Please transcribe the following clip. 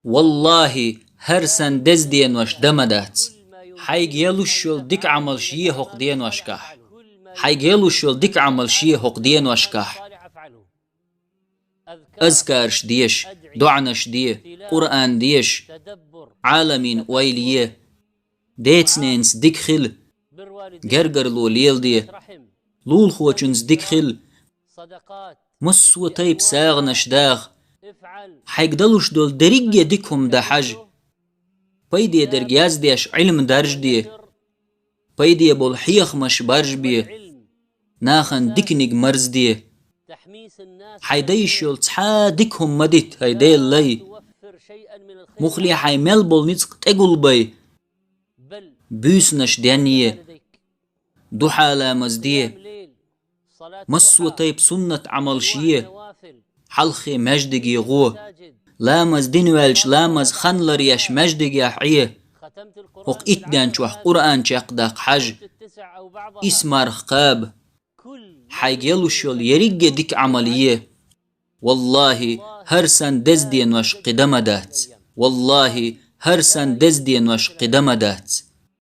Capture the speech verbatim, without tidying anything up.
Валлахьи, хӀара санна деза денош да ма дац. Хьайга ялуш йолу дика Ӏамалш е хӀокху деношкахь. Хьайга ялуш йолу дика Ӏамалш е хӀокху деношкахь. Азкарш деша, доӀанаш де, Къуръан деша, Ӏаламийн ойла е. Деца-ненаца дика хила, гергарло леладе, лулахочуьнца дика хила, массо а тайпа сагӀанаш даха. Хьайга далуш долу дерриге дика хӀума дан хьажа. Пайде дерг яздеш Ӏилма даржаде. Пайде болу хьехамаш баржабе. Нахана диканиг марзаде. Хьайн дайш йолу цхьа а дика хӀума ма дита, хӀай Делан лай. Муххале хьайн мел болу ницкъ тӀегулбай. Буьйсанаш денъе. Духьа ламаз де. Массо а тайпа суннат Ӏамалш е. Хьалххе маьждиге гӀо. Ламаз дина ваьлча, ламаз хан ларъеш маьждигехь Ӏе. ХӀокху итт ден чохь Къуръан чекхдаккха хьажа. Исс марха кхаба. Хьайга ялуш йолу ерриге дика Ӏамал е. Валлахьи, хӀара санна деза денош кхин да ма дац. Валлахьи, хӀара санна деза денош кхин да ма дац.